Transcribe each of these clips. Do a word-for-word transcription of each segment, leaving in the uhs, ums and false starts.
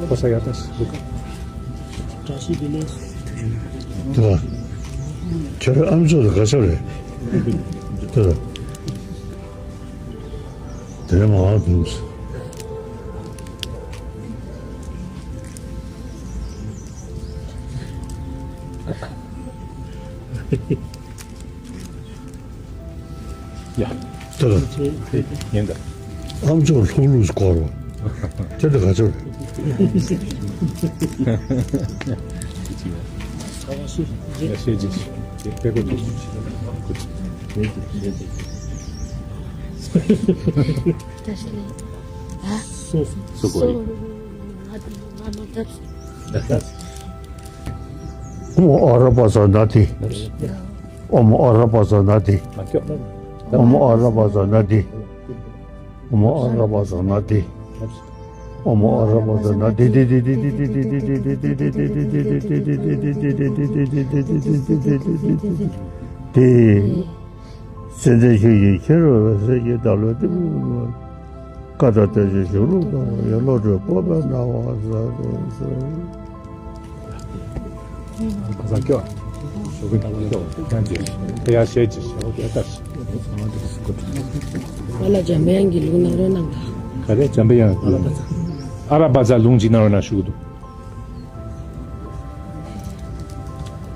ཁོ་ས་ཡ་ཏ་སི་ལུ་ཀ། བཀྲ་ཤིས་བདེ་ལེགས། དེ་ལ། ཁྱོད་རང་ཨམ་ཅོག་དེ་ག་ཚོད་རེད། དེ་ལ། དེ་རིང་མ་འོང་དུས། ཡ། དེ་ལ། ཡིན་ད། ཨམ་ཅོག་ལྷུག་ལྷུག་སྐོར་བ། དེ་འདྲ་ག་ཚོད་རེད། ཡ་ཤེས་ཀྱི་ཡ་ཤེས་ཀྱི་དཔེ་ཀོ་འདུག་བཀྲ་ཤིས་ལེགས། ཨ། སུ་སུ་གོ་ཡིན། ང་ང་མ་ཐབས། ཨོ་མོ་ཨ་ར་པ་ཙ་ན་དྷཱིཿ། ཨོ་མོ་ཨ་ར་པ་ཙ་ན་དྷཱིཿ། ཨོ་མོ་ཨ་ར་པ་ཙ་ན་དྷཱིཿ། ཨོ་མོ་ཨ་ར་པ་ཙ་ན་དྷཱིཿ། ཨོ་མོ་ཨ་ར་པ་ཙ་ན་དྷཱིཿ། དྷཱིཿ། ཚེ་འདས་ཁྱོད་ཀྱིས་ཁྱེར་བའི་གསེར་གྱི་བདག་བློན་གཏི་མུག་མུན་པ། བཀའ་དང་བསྟན་བཅོས་གཞུང་ལུགས་ལྟ་བུ་ཡི་བློ་གྲོས་སྤོབས་པའི་སྣང་བ་མཛད་དུ་གསོལ། ཁ་སང་སྐྱོ། ཞོགས་པའི་ནང་སྐྱོ། ཁྱེད་ཀྱིས་ཕ་ཡ་ཤེས་ཀྱི་ཞེ་པོ་སྐད་བཏབ་ཤིག་ང་ལ་འཇམ་པའི་དབྱངས་ཀྱི་ལུང་གནང་རོགས་གནང་དང་། ག་རེ་འཇམ་པའི་དབྱངས་ཀྱི་ལུང་། ཨ་ར་པ་ཙ་ལུང་གཅིག་གནང་རོགས་གནང་ཞུ་གི་འདུག་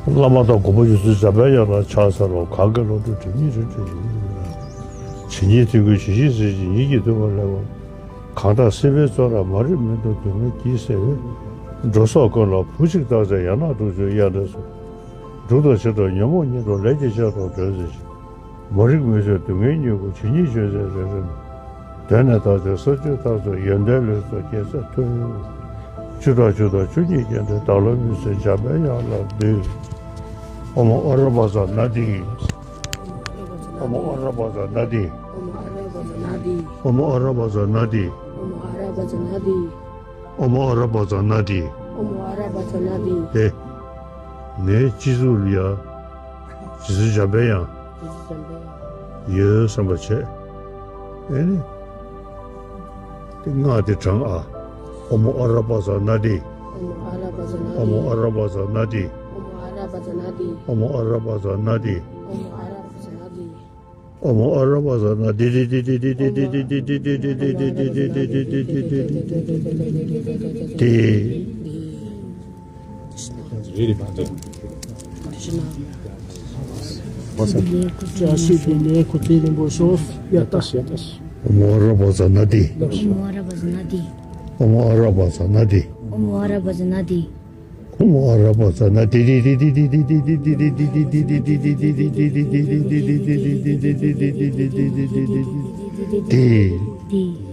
བླ་མ་དང་གོ་འཕང་ཡོད་ཚུལ་འཇམ་པའི་དབྱངས་ལ་ཕྱག་འཚལ་ལོ། གང་གི་བློ་གྲོས་དྲན་ཉིད་རིག་གྲོལ་ཡིན། ཇི་སྙེད་དོན་ཀུན་ཇི་བཞིན་གཟིགས་ཤིང་ཉིད་ཀྱིས་འདུལ་བ་ལེགས་པར། གང་དག་སྲིད་པའི་བཙོན་རར་མ་རིག་མུན་དུ་སྡུག་བསྔལ་གྱིས་གཟིར་བའི། འགྲོ་ཚོགས་ཀུན་ལ་བུ་གཅིག་བཏགས་ཚེ་ཡང་ན་དྲུག་ཅུ་དབྱར་གནས་སུ། སྡུག་དང་ཕྱིར་ལྡོག་ཉོན་མོངས་ཉིད་དུ་ལས་ཀྱི་ཆར་དུ་བགྲོད་གཟིགས་ཤིང་། མ་རིག་མུན་སེལ་སྡུག་བསྔལ་མྱུ་གུ་ཇི་སྙེད་གཞོམ་བྱེད་རེ་རེ་ནས། གདོད་ནས་བདག་ཅག་སར་བཅུག་ཐག་ཆོད་ཡོན་ཏན་ལུས་སུ་སྐྱེ་ཚད་མཐོལ། བཅུ་ཕྲག་བཅུ་དང་བཅུ་གཉིས་བརྒྱན་ཏེ་བདག་བློ་མུན་སེལ་འཇམ་པའི་དབྱངས་ལ་འདུད། ཨོ་མོ་ཨ་ར་པ་ཙ་ན་དྷཱིཿ། ཨོ་མོ་ཨ་ར་པ་ཙ་ན་དྷཱིཿ། ཨོ་མོ་ཨ་ར་པ་ཙ་ན་དྷཱིཿ། ཨོ་མོ་ཨ་ར་པ་ཙ་ན་དྷཱིཿ། ཨོ་མོ་ཨ་ར་པ་ཙ་ན་དྷཱིཿ། ཨོ་མོ་ཨ་ར་པ་ཙ་ན་དྷཱིཿ། ཨེ། ངའི་སྤྱི་གཙུག་ལ་ཡ། རྗེ་བཙུན་འཇམ་པའི་དབྱངས། རྗེ་བཙུན་འཇམ་པའི་དབྱངས། ཡོད་བསམ་པ་བྱས། ཨེ་ནི། དེ་སྔགས་དེ་བགྲང་ཨ། ཨོ་མོ་ཨ་ར་པ་ཙ་ན་དྷཱིཿ། ཨོ་མོ་ཨ་ར་པ་ཙ་ན་དྷཱིཿ། ཨོ་མོ་ཨ་ར་པ་ཙ་ན་དྷཱིཿ། ཨོ་མོ་ཨ་ར་པ་ཙ་ན་དྷཱིཿ། ཨོ་མོ་ཨ་ར་པ་ཙ་ན་དྷཱིཿ། ཨོ་མོ་ཨ་ར་པ་ཙ་ན་དྷཱིཿ། དྷཱིཿ། དྷཱིཿ། དྷཱིཿ། དྷཱིཿ། དྷཱིཿ། དྷཱིཿ། དྷཱིཿ། དྷཱིཿ། རེད་རེད་མ་རེད། བཀྲ་ཤིས་བདེ་ལེགས། སྐུ་ཚེ་རིང་པོ་ཤོག་ཡ་ཏ་ཤི་ཡ་ཏ་ཤི། ཨོ་མོ་ཨ་ར་པ་ཙ་ན་དྷཱིཿ། ཨོ་མོ་ཨ་ར་པ་ཙ་ན་དྷཱིཿ། ཨོ་མོ་ཨ་ར་པ་ཙ་ན་དྷཱིཿ། ཨོ་མོ་ཨ་ར་པ་ཙ་ན་དྷཱིཿ། ཨོ་མོ་ཨ་ར་པ་ཙ་ན་དྷཱིཿ། དྷཱིཿ། དྷཱིཿ། དྷཱིཿ། དྷཱིཿ། དྷཱིཿ། དྷཱིཿ།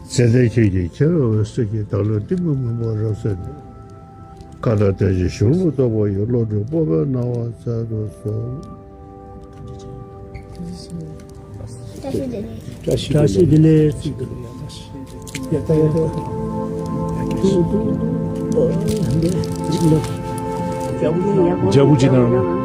ཚེ་འདས་ཁྱོད་ཀྱིས་ཁྱེར་བའི་གསེར་གྱི་བདག་བློན་གཏི་མུག་མུན་པ་རབ་བསལ་ནས། བཀའ་དང་བསྟན་བཅོས་གཞུང་ལུགས་ལྟ་བུ་ཡི་བློ་གྲོས་སྤོབས་པའི་སྣང་བ་མཛད་དུ་གསོལ། བཀྲ་ཤིས་བདེ་ལེགས། བཀྲ་ཤིས་བདེ་ལེགས། ཡ་ཏ་ཡ་ཏ། རྒྱ་བོ་ཅི་ན།